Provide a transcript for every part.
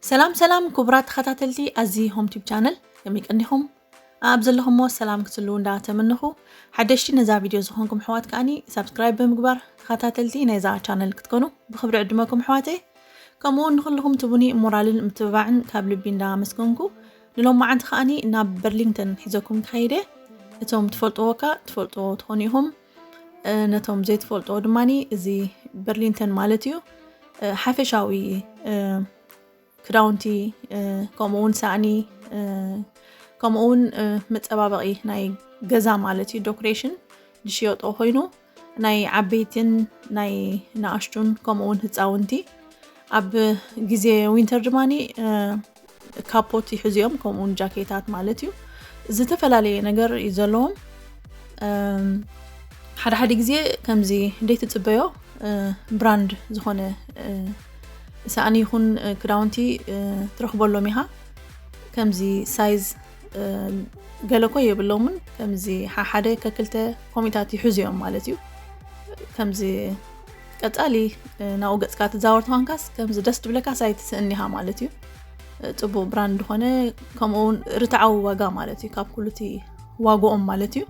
ሰላም ሰላም ክቡራት ተኸታተልቲ ኣዚ ሆም ቲዩብ ቻነል፣ ከመይ ቀኒኹም? ኣብ ዘለኹሞ ሰላም ክትህልዉ እንዳተመነኹ፣ ሓደሽቲ ነዛ ቪድዮ ዝኾንኩም ኣሕዋት ከኣኒ ሳብስክራይብ ብምግባር ተኸታተልቲ ናይዛ ቻነል ክትኮኑ ብኽብሪ ዕድመኩም ኣሕዋተይ። ከምኡ እውን ንኹልኹም ትቡኒ ሞራልን ምትብባዕን ካብ ልቢ እንዳመስገንኩ፣ ንሎማዓንቲ ከኣኒ ናብ በርሊንግተን ሒዘኩም ክኸይደ። እቶም ትፈልጥዎ እካ ትፈልጥዎ ትኾኑ ኢኹም። እ፣ ነቶም ዘይትፈልጥዎ ድማኒ እዚ በርሊንተን ማለት እዩ። እ፣ ሓፈሻዊ፣ እ፣ ክዳውንቲ፣ እ፣ ከምኡ እውን ሳእኒ፣ እ፣ ከምኡ እውን፣ እ፣ መጸባበቒ ናይ ገዛ ማለት እዩ፣ ዶኮሬሽን ዝሽየጦ ኮይኑ ናይ ዓበይትን ናይ ንኣሽቱን ከምኡ እውን ህጻውንቲ። ኣብ ግዜ ዊንተር ድማኒ፣ እ፣ ካፖት ይሕዙ እዮም፣ ከምኡ እውን ጃኬታት ማለት እዩ። ዝተፈላለየ ነገር እዩ ዘለዎም። እም፣ ሓደ ሓደ ግዜ ከምዚ ዘይትጽበዮ፣ እ፣ ብራንድ ዝኾነ፣ እ፣ ሳእኒ ይኹን፣ እ፣ ክዳውንቲ፣ እ፣ ትረኽበሎም ኢኻ። ከምዚ ሳይዝ፣ እ፣ ገለ እኮ የብሎምን። ከምዚ ሓ-፣ ሓደ ከክልተ ኮሚታት ይሕዙ እዮም ማለት እዩ። ከምዚ ቀጻሊ፣ እ፣ ናብኡ ገጽካ ትዛወር ተኾንካስ ከምዚ ደስ ትብለካስ ኣይትስእን ኢኻ ማለት እዩ። እ፣ ጽቡቕ ብራንድ ዝኾነ፣ ከምኡ እውን ርትዓዊ ዋጋ ማለት እዩ፣ ካብ ኩሉ እቲ ዋግኦም ማለት እዩ።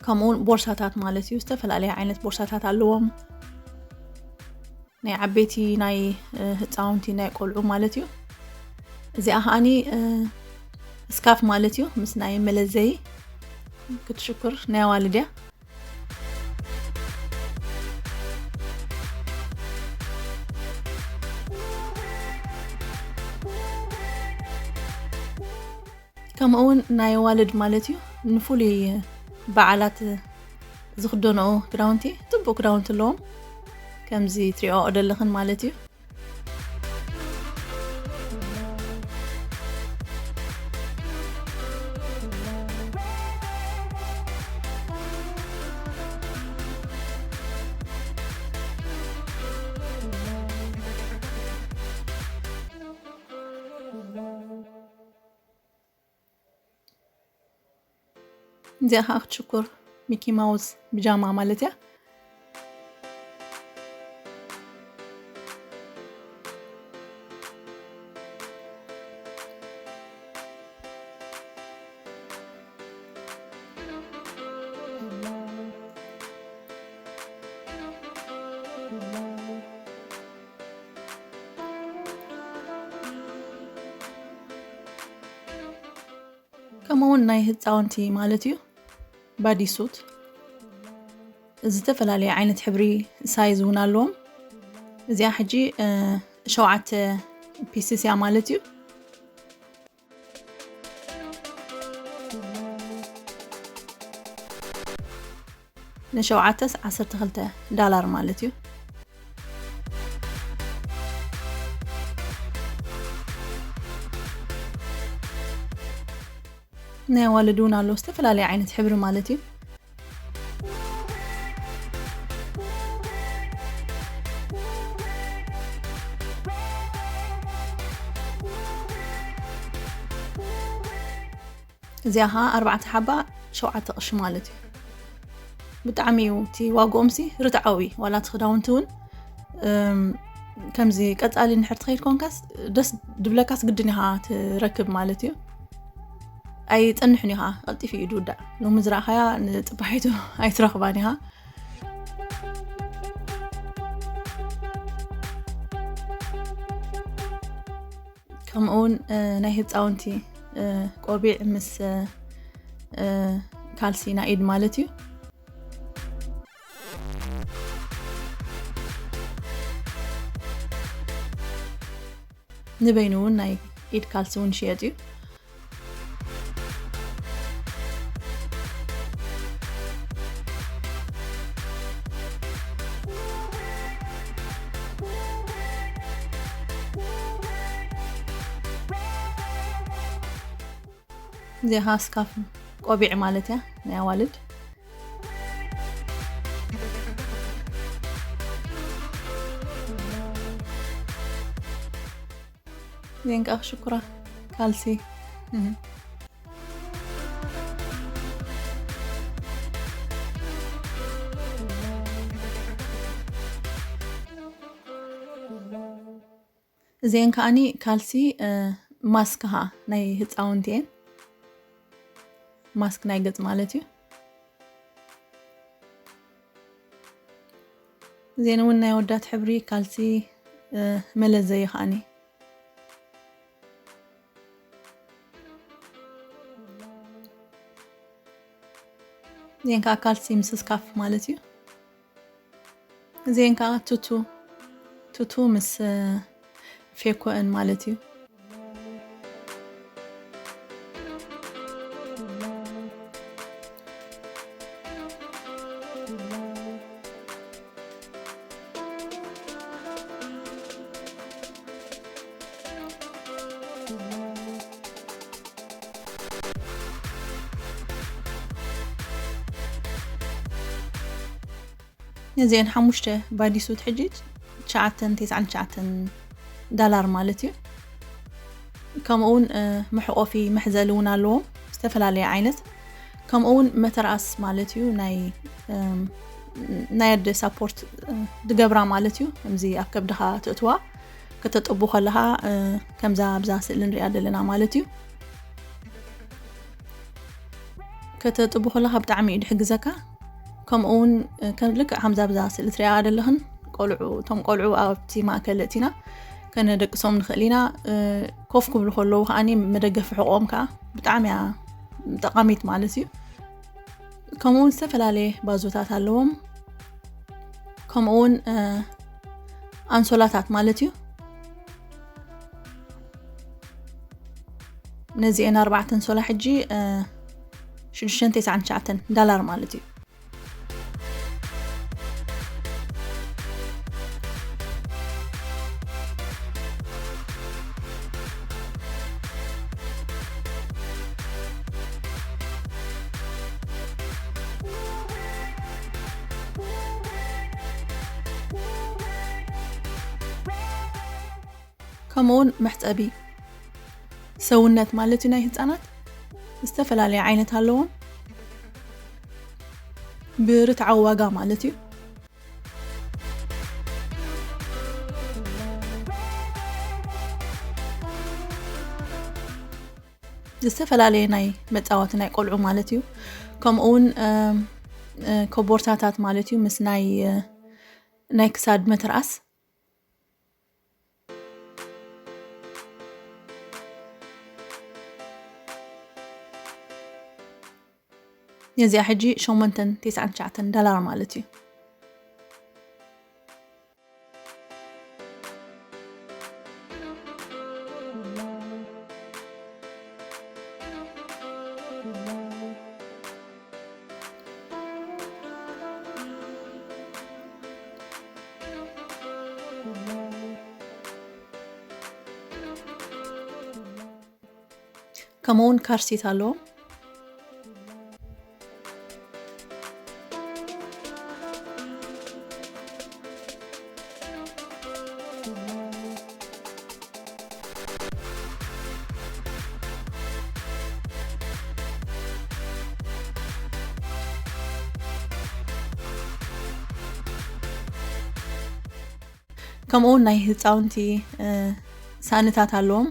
ከምኡ እውን ቦርሳታት ማለት እዩ፣ ዝተፈላለየ ዓይነት ቦርሳታት ኣለዎም። ናይ ዓበይቲ፣ ናይ፣ እ፣ ህፃውንቲ፣ ናይ ቆልዑ ማለት እዩ። እዚኣ ከኣኒ፣ እ፣ ስካፍ ማለት እዩ፣ ምስ ናይ መለዘይ ክትሽኩር ናይ ኣዋልድ እያ። ከምኡ እውን ናይ ኣዋልድ ማለት እዩ፣ ንፍሉይ በዓላት ዝኽደንኦ ክዳውንቲ፣ ጽቡቕ ክዳውንቲ ኣለዎም። ከምዚ ትሪኦ ዘለኽን ማለት እዩ። እዚኣ ከዓ ክትሽኩር ሚኪ ማውስ ብጃማ ማለት እያ። ከምኡ እውን ናይ ህፃውንቲ ማለት እዩ፣ ባዲ ሱት ዝተፈላለየ ዓይነት ሕብሪ፣ ሳይዝ እውን ኣለዎም። እዚኣ ሕጂ፣ እ፣ ሸውዓተ ፒስስ እያ ማለት እዩ። ንሸውዓተስ ዓሰርተ ክልተ ዳላር ማለት እዩ። ናይ ኣዋልድ እውን ኣሎ፣ ዝተፈላለየ ዓይነት ሕብሪ ማለት እዩ። እዚኣ ኸዓ ኣርባዕተ ሓባ ሸውዓተ ቅርሺ ማለት እዩ። ብጣዕሚ እዩ እቲ ዋግኦምሲ ርትዓዊ፣ ዋላ እቲ ክዳውንቲ እውን፣ እም፣ ከምዚ ቀጻሊ እንድሕር ትኸይድ ኮንካስ ደስ ድብለካስ ግድን ኢኻ ትረክብ ማለት እዩ። ኣይጸንሕን እዩ ኸዓ፣ ቀልጢፉ እዩ ዝውዳእ። ሎሚ ዝረኣኻያ ንጽባሒቱ ኣይትረኽባን ኢኻ። ከምኡ እውን፣ እ፣ ናይ ህፃውንቲ፣ እ፣ ቆቢዕ ምስ፣ እ፣ እ፣ ካልሲ ናይ ኢድ ማለት እዩ። ንበይኑ እውን ናይ ኢድ ካልሲ እውን ይሽየጥ እዩ። እዚኣ ኸዓ ስካፍ፣ ቆቢዕ ማለት እያ ናይ ኣዋልድ። ዜን ከዓ ሽኩራ ካልሲ። እዚአን ከዓኒ ካልሲ፣ ማስክ ኸዓ ናይ ህፃውንቲ እየን። ማስክ ናይ ገፅ ማለት እዩ። እዚአን እውን ናይ ወዳት ሕብሪ ካልሲ፣ መለዘይ ከዓኒ። እዚአን ከዓ ካልሲ ምስ ስካፍ ማለት እዩ። እዚአን ከዓ ቱቱ፣ ቱቱ ምስ ፌኮእን ማለት እዩ። ነዚአን ሓሙሽተ ባዲሱት ሕጂ ትሽዓተን ተስዓን ትሽዓተን ዳላር ማለት እዩ። ከምኡ እውን መሕቆፊ መሕዘሊ እውን ኣለዎም ዝተፈላለየ ዓይነት። ከምኡ እውን መተርኣስ ማለት እዩ ናይ ናይ ኣደ ሳፖርት ድገብራ ማለት እዩ። ከምዚ ኣብ ከብድኻ ትእትዋ ከተጥቡ ከለኻ ከምዛ ኣብዛ ስእሊ ንሪኣ ዘለና ማለት እዩ። ከተጥቡ ከለኻ ብጣዕሚ እዩ ድሕግዘካ። ከምኡ እውን ልክዕ ከምዛ ኣብዛ ስእሊ ትሪኣ ደለኽን ቆልዑ፣ እቶም ቆልዑ ኣብቲ ማእከል እቲና ከነደቅሶም ንኽእል ኢና። ኮፍ ክብሉ ከለዉ ከዓኒ መደገፊ ሕቆም ከዓ ብጣዕሚ እያ ጠቓሚት ማለት እዩ። ከምኡ እውን ዝተፈላለየ ባዞታት ኣለዎም። ከምኡ እውን ኣንሶላታት ማለት እዩ። ነዚአን ኣርባዕተ ኣንሶላ ሕጂ ሽዱሽተን ተስዓን ትሽዓተን ዳላር ማለት እዩ። ከምኡውን መሕፀቢ ሰውነት ማለት እዩ። ናይ ህፃናት ዝተፈላለየ ዓይነት ኣለዎም ብርትዓዊ ዋጋ ማለት እዩ። ዝተፈላለየ ናይ መፃወቲ ናይ ቆልዑ ማለት እዩ። ከምኡ እውን ኮቦርታታት ማለት እዩ ምስ ናይ ናይ ክሳድ መትርኣስ። ነዚኣ ሕጂ ሸሞንተን ተስዓን ትሽዓተን ዳላር ማለት እዩ። ከምኡውን ካርሲት ኣለዎም። ከምኡ ናይ ህፃውንቲ ሳእንታት ኣለዎም፣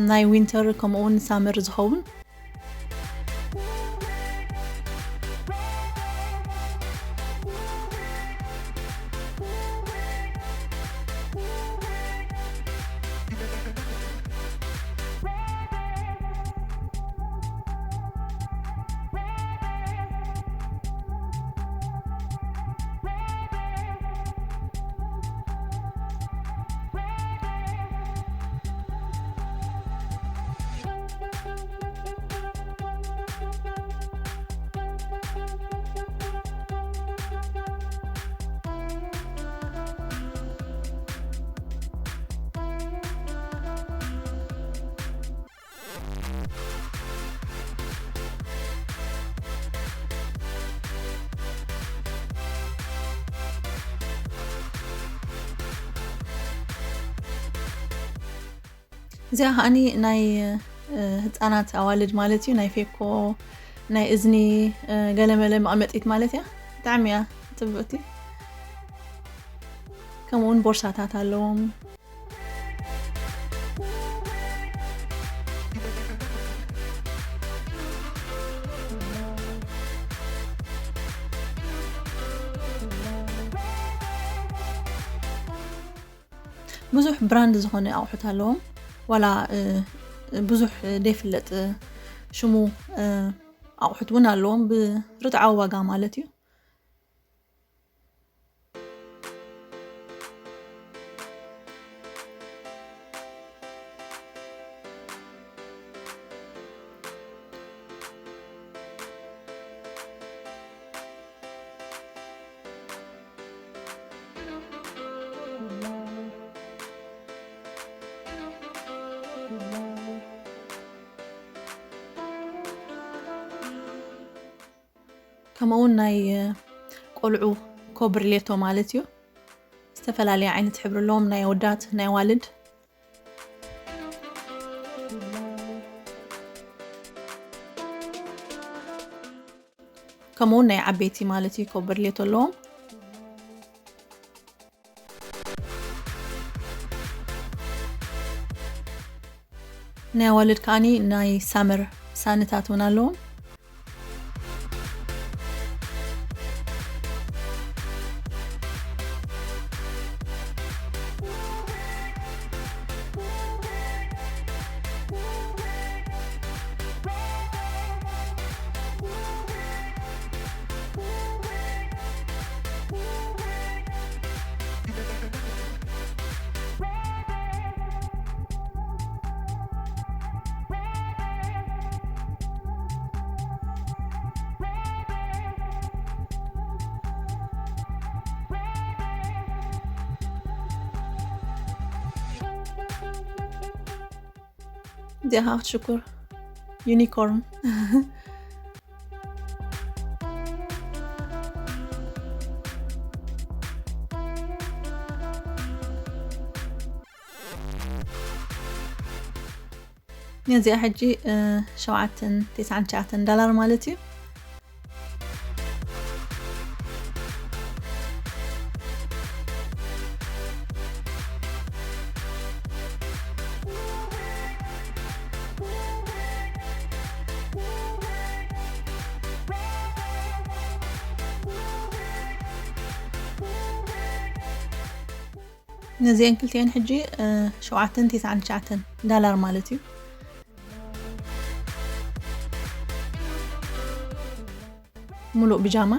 ናይ ዊንተር ከምኡውን ሳመር ዝኸውን። እዚኣ ከዓኒ ናይ፣ እ፣ ህፃናት ኣዋልድ ማለት እዩ። ናይ ፌኮ፣ ናይ እዝኒ፣ እ፣ ገለመለ መቐመጢት ማለት እያ። ብጣዕሚ እያ ፅብቕቲ። ከምኡ እውን ቦርሳታት ኣለዎም። ብዙሕ ብራንድ ዝኾነ ኣቑሑት ኣለዎም። ዋላ፣ እ፣ ብዙሕ ደይፍለጥ፣ እ፣ ሽሙ፣ እ፣ ኣቑሑት እውን ኣለዎም፣ ብርትዓዊ ዋጋ ማለት እዩ። ከምኡ እውን ናይ፣ እ፣ ቆልዑ ኮብርሌቶ ማለት እዩ። ዝተፈላለየ ዓይነት ሕብሪ ኣለዎም፣ ናይ ኣወዳት፣ ናይ ኣዋልድ። ከምኡ እውን ናይ ዓበይቲ ማለት እዩ፣ ኮበርሌቶ ኣለዎም። ናይ ኣዋልድ ከዓኒ ናይ ሳመር ሳንታት እውን ኣለዎም። እዚኣ ከዓ ክትሽኩር ዩኒኮርን። ነዚኣ ሕጂ፣ እ፣ ሸውዓተን ተስዓን ትሽዓተን ዳላር ማለት እዩ። ነዚአን ክልቲአን ሕጂ፣ እ፣ ሸውዓተን ተስዓን ትሽዓተን ዳላር ማለት እዩ። ሙሉእ ብጃማ።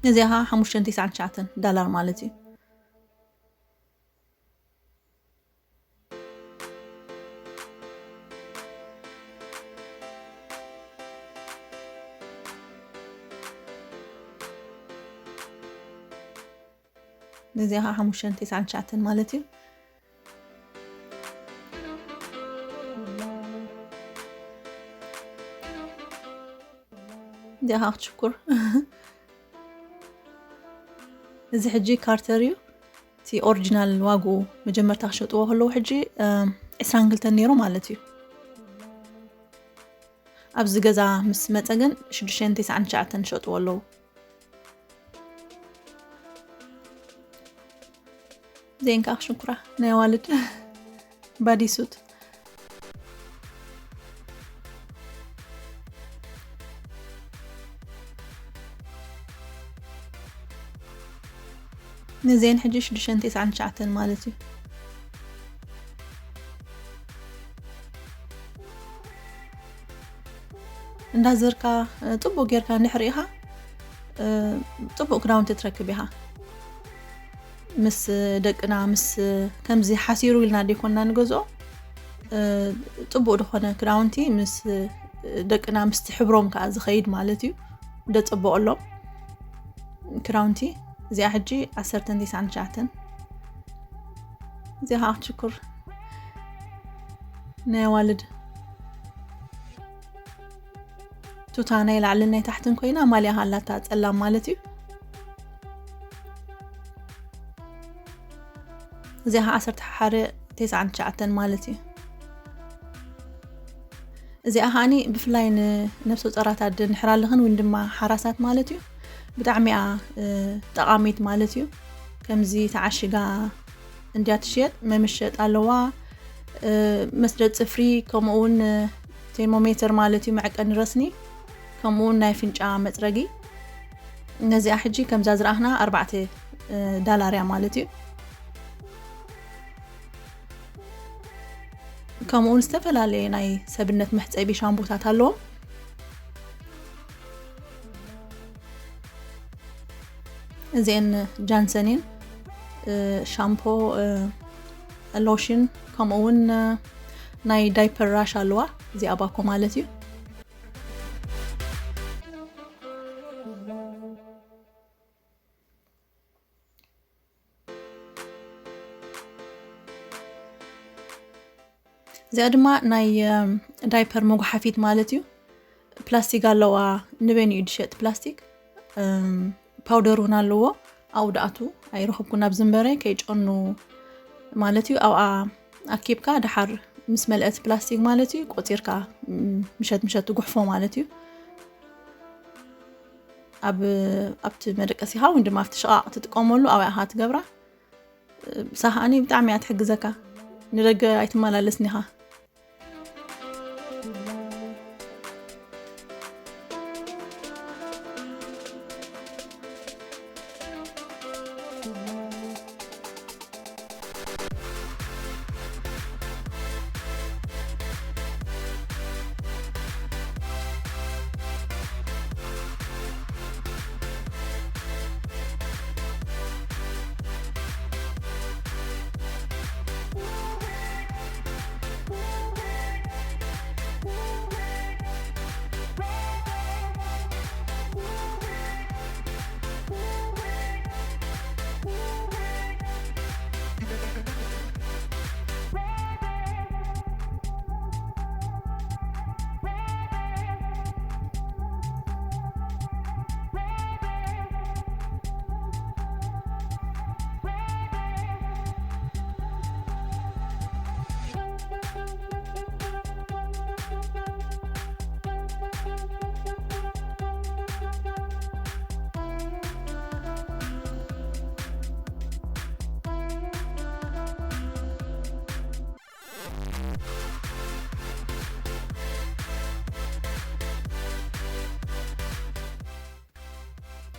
ነዚኣ ኸዓ ሓሙሽተን ተስዓን ትሽዓተን ዳላር ማለት እዩ። ነዚኣ ኸዓ ሓሙሽተን ተስዓን ትሽዓተን ማለት እዩ። እዚኣ ኸዓ ክትሽኩር። እዚ ሕጂ ካርተር እዩ። እቲ ኦሪጂናል ዋግኡ መጀመርታ ክሸጥዎ ከለዉ ሕጂ፣ እም፣ ዕስራን ክልተን ነይሩ ማለት እዩ። ኣብዚ ገዛ ምስ መጸ ግን ሽዱሽተን ተስዓን ትሽዓተን ይሸጥዎ ኣለዉ። እዚአን ከዓ ክሽኩራ ናይ ኣዋልድ ባዲ ሱት። ነዚአን ሕጂ ሽዱሽተን ተስዓን ትሽዓተን ማለት እዩ። እንዳዘርካ፣ እ፣ ጽቡቅ ጌርካ እንድሕር ርኢኻ፣ እ፣ ጽቡቅ ክዳውንቲ ትረክብ ኢኻ። ምስ ደቅና፣ ምስ ከምዚ ሓሲሩ ኢልና ደይኮንና ንገዝኦ፣ እ፣ ጽቡቅ ዝኾነ ክዳውንቲ ምስ ደቅና፣ ምስቲ ሕብሮም ከኣ ዝኸይድ ማለት እዩ። ደጸበቐሎም ክዳውንቲ። እዚኣ ሕጂ ዓሰርተን ተስዓን ትሽዓተን። እዚኣ ከዓ ክትሽኩር ናይ ኣዋልድ ቱታ ናይ ላዕልን ናይ ታሕትን ኮይና ማልያ ኣላታ ጸላም ማለት እዩ። እዚኣ ዓሰርተ ሓደ ተስዓን ትሽዓተን ማለት እዩ። እዚኣ ከዓኒ ብፍላይ ንነፍሰ ጾራት ኣደ እንድሕር ኣለኽን ወይ ድማ ሓራሳት ማለት እዩ፣ ብጣዕሚ እያ፣ እ፣ ጠቓሚት ማለት እዩ። ከምዚ ተዓሽጋ እንድያ ትሽየጥ፣ መመሸጥ ኣለዋ። እ፣ መስደድ ጽፍሪ፣ ከምኡ እውን፣ እ፣ ቴርሞሜተር ማለት እዩ፣ መዐቀኒ ረስኒ፣ ከምኡ እውን ናይ ኣፍንጫ መጽረጊ። ነዚኣ ሕጂ ከምዛ ዝረኣኽና ኣርባዕተ፣ እ፣ ዳላር እያ ማለት እዩ። ከምኡ እውን ዝተፈላለየ ናይ ሰብነት መሕጸቢ ሻምቦታት ኣለዎም። እዚአን ጃንሰን እየን። እ፣ ሻምፖ፣ እ፣ ሎሽን፣ ከምኡ እውን፣ እ፣ ናይ ዳይፐር ራሽ ኣለዋ። እዚኣ ባኮ ማለት እዩ። እዚኣ ድማ ናይ፣ እም፣ ዳይፐር መጉሓፊት ማለት እዩ። ፕላስቲክ ኣለዋ። ንበይኑ እዩ ዝሸጥ ፕላስቲክ። እም፣ ፓውደር እውን ኣለዎ። ኣብኡ ደኣቱ ኣይረኸብኩን፣ ኣብ ዝንበረ ከይጨኑ ማለት እዩ። ኣብኣ ኣኪብካ ደሓር ምስ መልአት ፕላስቲክ ማለት እዩ፣ ቆጺርካ፣ እም፣ ምሸት ምሸት ትጉሕፎ ማለት እዩ። ኣብ፣ ኣብቲ መደቀሲኻ ወይ ድማ ኣብቲ ሽቓቕ ትጥቀመሉ ኣብኣ ኢኻ ትገብራ። ብሳኻኒ ብጣዕሚ እያ ትሕግዘካ። ንደገ ኣይትመላለስን ኢኻ።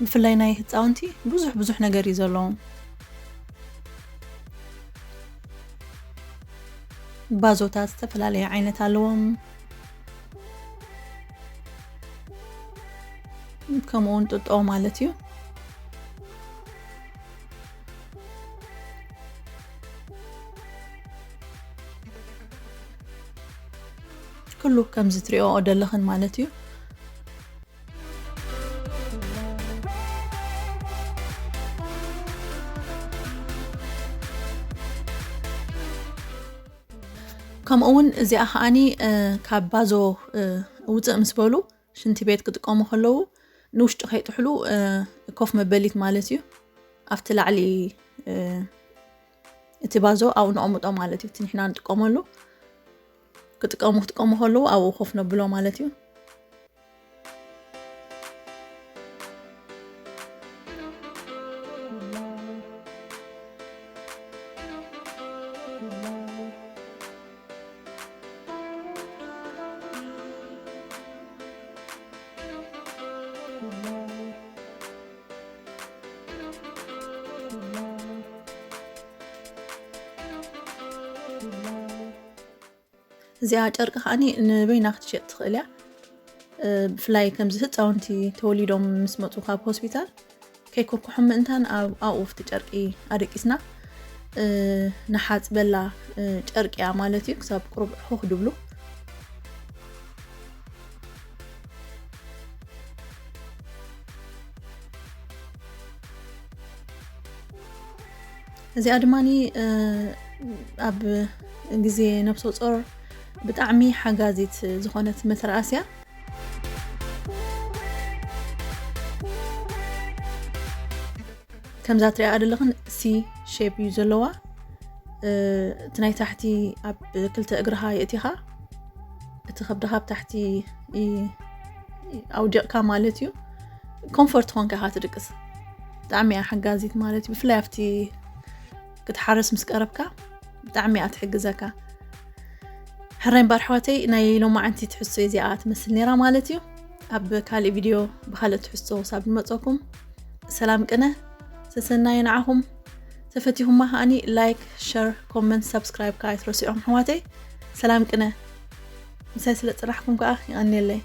ብፍላይ ናይ ህፃውንቲ ብዙሕ ብዙሕ ነገር እዩ ዘለዎም። ባዞታት ዝተፈላለየ ዓይነት ኣለዎም። ከምኡ እውን ጥጦ ማለት እዩ። ኩሉ ከምዚ ትሪኦ ደለኽን ማለት እዩ። ከምኡ እውን እዚኣ ከዓኒ፣ እ፣ ካብ ባዞ፣ እ፣ ውፅእ ምስ በሉ ሽንቲ ቤት ክጥቀሙ ከለዉ ንውሽጢ ከይጥሕሉ፣ እ፣ ኮፍ መበሊት ማለት እዩ። ኣብቲ ላዕሊ፣ እ፣ እቲ ባዞ ኣብኡ ነቐምጦ ማለት እዩ። እቲ ንሕና ንጥቀመሉ ክጥቀሙ፣ ክጥቀሙ ከለዉ ኣብኡ ኮፍ ነብሎ ማለት እዩ። እዚኣ ጨርቂ ከዓኒ ንበይና ክትሸጥ ትኽእል እያ። እ፣ ብፍላይ ከምዚ ህፃውንቲ ተወሊዶም ምስ መፁ ካብ ሆስፒታል ከይኮርኩሖም ምእንታን ኣብ፣ ኣብኡ ኣብቲ ጨርቂ ኣደቂስና፣ እ፣ ንሓፅበላ፣ እ፣ ጨርቂ እያ ማለት እዩ። ክሳብ ቁሩብ ሑኽ ድብሉ። እዚኣ ድማኒ፣ እ፣ ኣብ ግዜ ነፍሰ ጾር ብጣዕሚ ሓጋዚት ዝኾነት መተርኣስ እያ። ከምዛ ትሪኣ ዘለኽን ሲ ሼፕ እዩ ዘለዋ። እቲ ናይ ታሕቲ ኣብ ክልተ እግርኻ የእቲኻ፣ እቲ ከብድኻ ኣብ ታሕቲ ኣውዲቕካ ማለት እዩ። ኮምፎርት ኮንካ ኢኻ ትድቅስ። ብጣዕሚ እያ ሓጋዚት ማለት እዩ። ብፍላይ ኣብቲ ክትሓርስ ምስ ቀረብካ ብጣዕሚ እያ ትሕግዘካ። ሕራይ እምበር ኣሕዋተይ፣ ናይ ሎማዓንቲ ትሕዝቶ እዚኣ ትመስል ነይራ ማለት እዩ። ኣብ ካልእ ቪድዮ ብኻልእ ትሕዝቶ ክሳብ ንመፀኩም ሰላም ቅነ፣ ሰሰናዩ ንዓኹም። ተፈቲኹማ ከዓኒ ላይክ፣ ሸር፣ ኮመንት፣ ሳብስክራይብ ከዓ ኣይትረስዑም ኣሕዋተይ። ሰላም ቅነ። ምሳይ ስለ ፅናሕኩም ከዓ ይቐንየለይ።